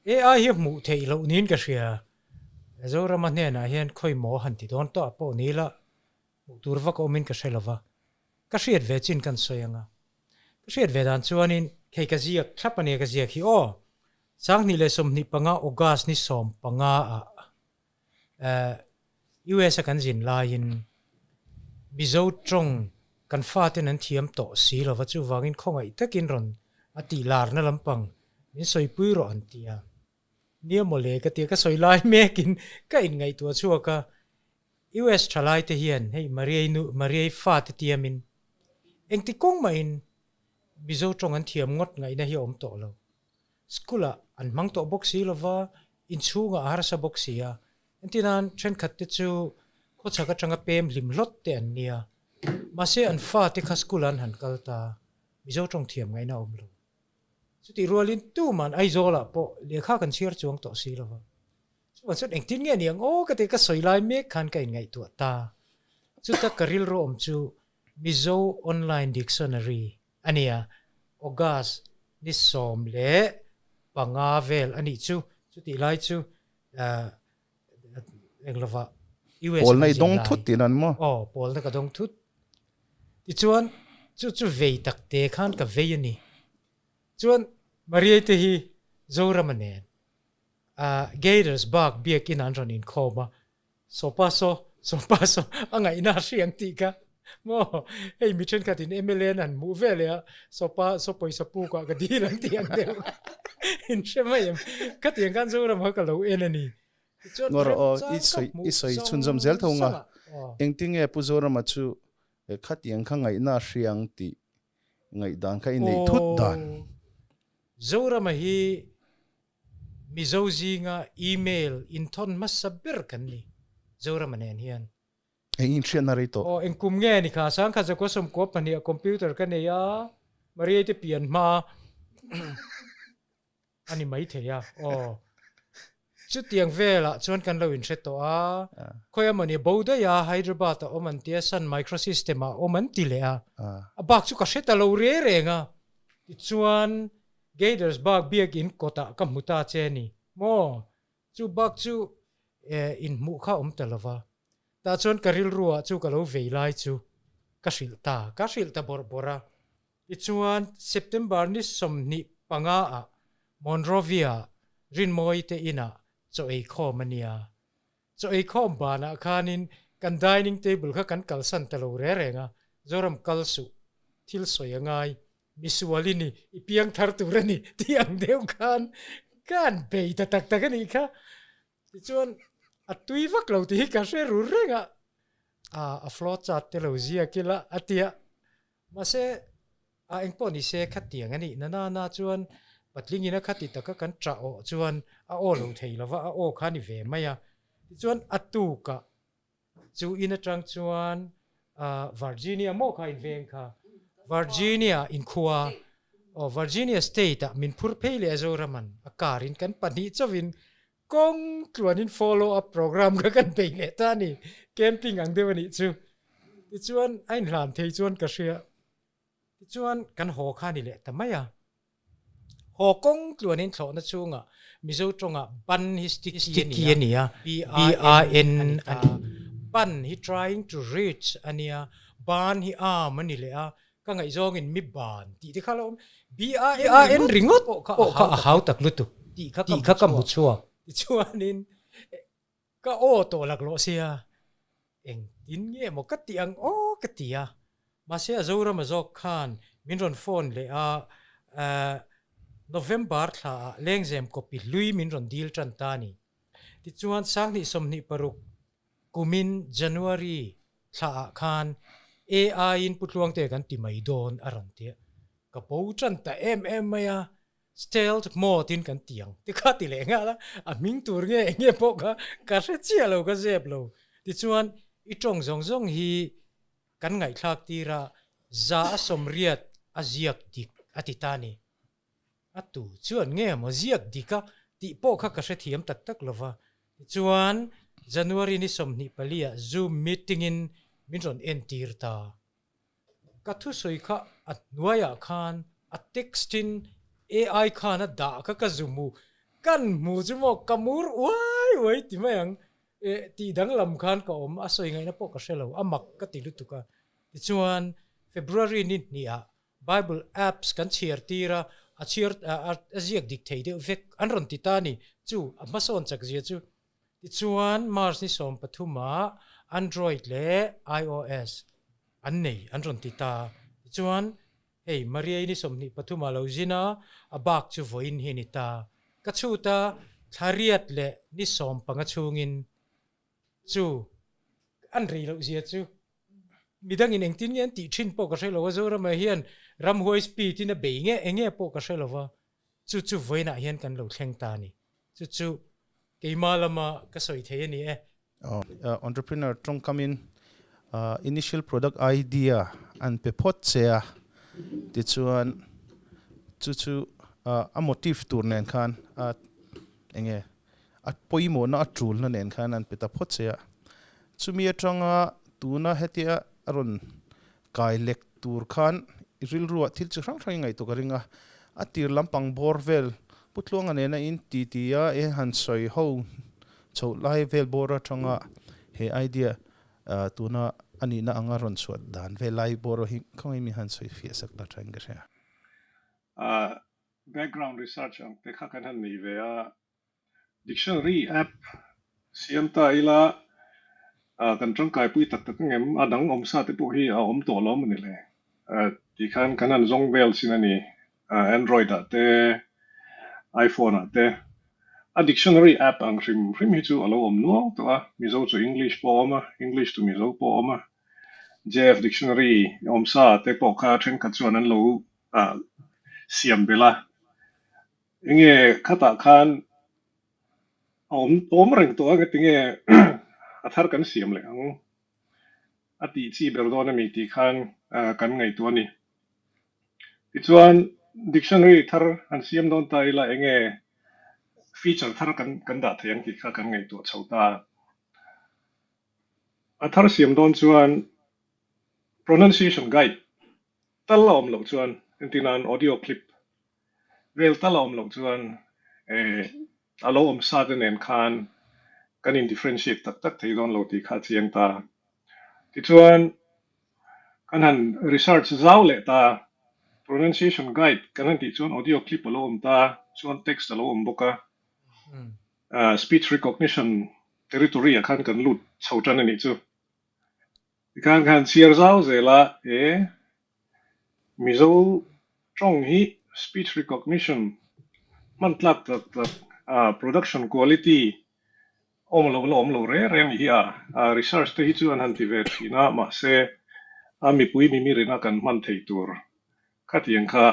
AI hi hmuh theih loh niin ka hria. Zorama hnenah hian khawi maw han ti dawn tawh pawh ni ila hmuh tur vak awmin ka hre lova. Ka hriat ve chin kan sawi anga. Ka hriat ve dan chuanin hei ka ziak thlap ania ka ziak hi aw. 2025 August ni 15 ah US a kan zin laiin Mizo tawng kan faten an thiam tawh si lova chuvangin khawngaih takin rawn a tih larna lampang min sawipui rawh an ti a. Nia mawle ka tia ka sawi lai mekin ka inngaihtuah chhuak a, US thalai te hian hei Mariai nu Mariai fate tiamin engti kawng mahin Mizo tawng an thiam ngawt ngaihna hi a awm tawh lo. School ah an hmang tawh bawk si lova, inchhungah a harsa bawk si a. Entirnan thenkhat te chu khawchhak atanga pem hlim hlawt te an nia. Mahse an fate kha school ah an han kal ta, Mizo tawng thiam ngaihna a awm lo. Chutih rualin tuman Aizawl ah pawh lehkha kan chhiar chuang tawh si lova. Chuvang chuan engtin nge ni ang aw ka ti ka sawi lai mek khan ka inngaihtuah ta. Chuta ka rilru awm chu Mizo Online Dictionary a nia, August ni 15 vel a nih chu, chutih lai chu eng lova US Pawlna i dawng thut tih nan maw? Aw, pawlna ka dawng thut. Tichuan chu chu vei tak te khan ka vei a ni. Chuan Mariai te hi Zorama nen Gaithersburg biakin an rawn inkhawm a, Sawpa saw, sawpa saw, a ngaihna a hriang tih kha maw? Hei mi thenkhatin mla an han hmuh ve leh a, sawpa saw pawisa pukah ka dil ang tih ang deuh in hre mai em? Khatiang khan Zoram kha ka lo en a ni. Tichuan Ngawr aw, i sawi i sawi chhunzawm zel tho nga. Engtinge Pu Zorama chu khatiang kha ngaihna a hriang tih ngaihdan kha i neih thut dan? Zorama hi Mizo zinga email inthawn hmasa ber kan ni, Zorama nen hian. Eng inhriatna rei tawh? Aw, eng kum nge ni kha? Sangkhat zakua 92 ah computer ka nei a, Mariai te pian hma a ni maithei a, aw. Chutiang velah chuan kan lo inhre tawh a, khawi emaw ni bo daih a, Hyderabad ah awm an ti a, Sun Microsystem ah awm an ti leh a, a bak chu ka hre ta lo re reng a, tichuan Gaithersburg biakinn kawtah ka hmu ta che ni maw? Chu bak chu inhmuh kha awm ta lova. Tah chuan ka rilruah chu ka lo vei lai chu ka hrilh ta, ka hrilh ta bawrh bawrh a. Tichuan September ni 25 ah Monrovia Rinmawi te inah chaw ei khawm a nia. Chaw ei khawm banah khanin kan dining table kha kan kalsan ta lo re reng a, Zoram kal suh, thil sawi a ngai, misual i ni, i piang thar tur a ni tih ang deuh khan ka han bei ta tak tak a nih kha. Tichuan a tui vak lo tih hi ka hre rur reng a, a flow chart te lo ziak ila a ti a, mahse A engpawh ni se khatiang a nih na na na chuan patling ina khati taka kan ṭah awh chuan a aw lo thei lova, a aw kha a ni ve mai a. Tichuan a tukah chu in aṭang chuan Virginia maw kha in veng kha, Virginia inkhua, aw Virginia state ah min phur phei leh a Zoraman a car in kan pahnih chauhin kawng tluanin follow up program kha kan bei leh ta a ni, camping ang deuh a nih chu. Tichuan a inhlan thei chuan ka hria. Tichuan kan haw kha a ni leh ta mai a. Haw kawng tluanin thlawhna chhungah Mizo tawngah ban hi sticky a ni a, B-A-N a ni. Ban hi trying to reach a nia, ban hi arm a ni leh a, ka ngaihzawngin mi ban tih te kha a lo awm. B-A-N ringawt pawh kha a hau tak lutuk tih kha ka hmu chhuak. Tichuanin Ka aw tawh laklawh sia, engtin nge maw ka tih ang aw ka ti a. Mahse a Zorama zawk khan min rawn phone leh a, November thla ah Lengzem copy hlui min rawn deal tan ta a ni. Tichuan 2026 kumin January thla ah khan AI in Pu Tluangte kan ti mai dawn a rawn ti a, ka bo tan ta em em mai a. Stealth mode in kan ti ang ti kha ti leh nghal a, a hming tur nge eng nge pawh kha ka hre chiah lo ka zep lo. Tichuan i tawng zawng zawng hi kan ngaihthlak tir a, 180 a ziak dik a ti ta ni. A tu chuan nge maw ziak dik a tih pawh kha ka hrethiam tak tak lo va. Tichuan January ni 24 ah Zoom meeting in min rawn entir ta. Ka thusawi kha a hnuaiah khan a text in AI khan a dah kha ka zu hmu. Kan hmu chu maw ka mur uai uai ti mai ang. Eh tih danglam khan ka awm a sawi ngaihna pawh ka hre lo, a mak ka ti lutuk a. Tichuan February ni hnihah Bible apps kan chhiar tir a, a chhiar a ziak dik thei deuh vek an rawn ti ta a ni. Chu a hmasawn chak zia chu. Tichuan March ni 13 ah Android leh iOS an nei an rawn ti ta a. Tichuan Hei, Mariai ni 23 ah lo zin a, a bak chu vawiin hi a ni ta. Ka chhut a, thla riat leh ni 15 chhungin chu an rei loh zia chu midangin engtin nge an tih thin pawh ka hre lo a, Zorama hian ramhuai speed in a bei nge eng nge pawh ka hre lo va, chu chu vawiinah hian kan lo thleng ta a ni. Chu chu keimah lama ka sawi thei a ni e. Entrepreneur tawngkamin initial product idea an pe phawt che a, tichuan chu chu a motive tur nen khan a enge a pawimawhna a tulna nen khan an pe ta phawt che a. Chumi atanga tuna hetia a rawn kai lek tur khan i rilruah thil chi hrang hrang i ngaihtuah ka ring a, a tir lampang bawr vel Pu Tluanga nena in ti ti a e han sawi ho chhoh lai vel bawr atanga he idea tuna a nihna anga rawn chhuah dan vel lai bawr hi khawngaih mi han sawi fiah sak la tha in ka hria. Background research ang te kha kan han nei ve a, Dictionary app siam ta ila kan tangkaipui tak tak ang em? A dang awm sa te pawh hi a awm tawh lo a ni le. Tikhan kan han zawng vel chin a ni. Android ah te, iPhone ah te a dictionary app ang hrim hrim hi chu a lo awm nual tawh a. Mizo chu English pawh a awm a, English to Mizo pawh a awm a. JF dictionary awm sa te pawh kha thenkhat chuan an lo siam belh a. Enge khatah khan a awm awm reng tawh a ngatinge a thar kan siam leh ang a tih chi ber dawn a mi tih khan kan ngaihtuah a ni. Tichuan dictionary thar han siam dawn ta ila enge feature thar kan kan dah thei ang tih kha kan ngaihtuah chho ta a. A thar siam dawn chuan pronunciation guide tal a awm loh chuan entirnan audio clip Vel tal a awm loh chuan a lo awm sa te nen khan kan in differentiate tak tak thei dawn lo tih kha a chiang ta. Tichuan kan han research zau leh ta, pronunciation guide kan han tih chuan audio clip a lo awm ta, chuan text a lo awm bawk a, speech recognition territory ah khan kan lut chho tan a nih chu. Tikhan khan chhiar zau zel a, e Mizo tawng hi speech recognition hman tlak tak tak a production quality awm lo la awm lo reng reng hi a, research te hi chu an han ti ve thin a, mahse a mipui mimirin a kan hman thei tur khatiang kha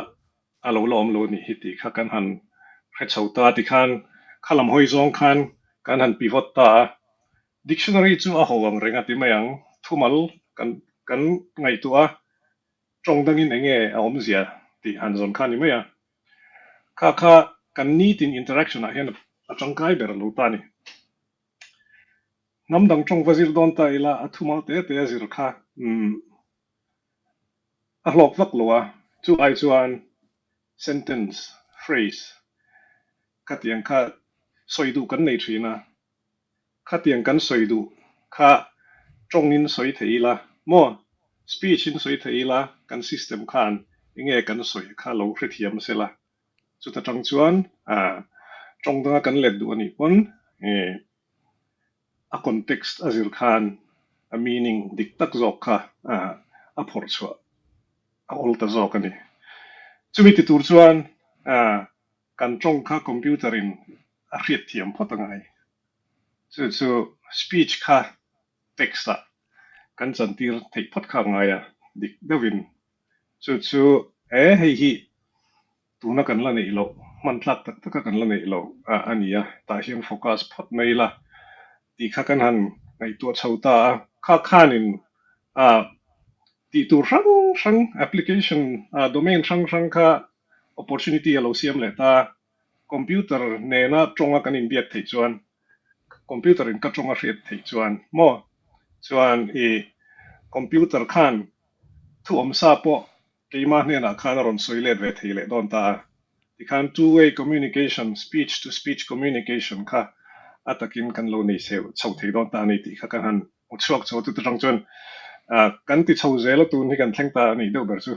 a lo la awm lo a nih hi tih kha kan han hre chho ta tikhan khalam hawi zawng khan kan han pivot ta a. Dictionary chu a ho ang reng a ti mai ang. Thumal kan kan ngaihtuah a, tawng dangin eng nge a awmzia tih han zawn kha a ni mai a. Kha kha kan nitin interaction ah hian a tangkai ber lo ta a ni. Hnam dang tawng va zir dawn ta ila a thumal te te a zir kha umm a hlawk vak lo a, chu ai chuan sentence, phrase khatiang kha sawi duh kan nei thin a. Khatiang kan sawi duh kha tawngin sawi thei ila maw? Speech in sawi thei ila kan system khan enge kan sawi kha lo hrethiam sela. Chuta tang chuan tawng danga kan let duh anih pawn a context a zir khan a meaning dik tak zawk kha a phawrh chhuah a awl ta zawk a ni. Chumi ti tur chuan Kan tawng kha computer in a hriat thiam phawt a ngai. Chu chu speech kha text ah kan chantir theih phawt kha a ngai a, dik deuhin. Chu chu e hei hi tuna kan la neih loh, hman tlak tak taka kan la neih loh a ni a, tah hian focus phawt mai ila tih kha kan han ngaihtuah chho ta a. Kha khanin tih tur hrang hrang application domain hrang hrang kha opportunity a lo siam leh ta. Computer nena tawnga kan inbiak theih chuan, computer in ka tawng a hriat theih chuan maw chuan i computer khan thu awm sa pawh keimah hnenah khan a rawn sawi let ve thei leh dawn ta a. Tikhan two way communication, speech to speech communication kha a takin kan lo nei cheu chho thei dawn ta a ni tih kha kan han hmu chhuak chho a, chuta tang chuan kan ti chho zel a tun hi kan thleng ta a nih deuh ber chu.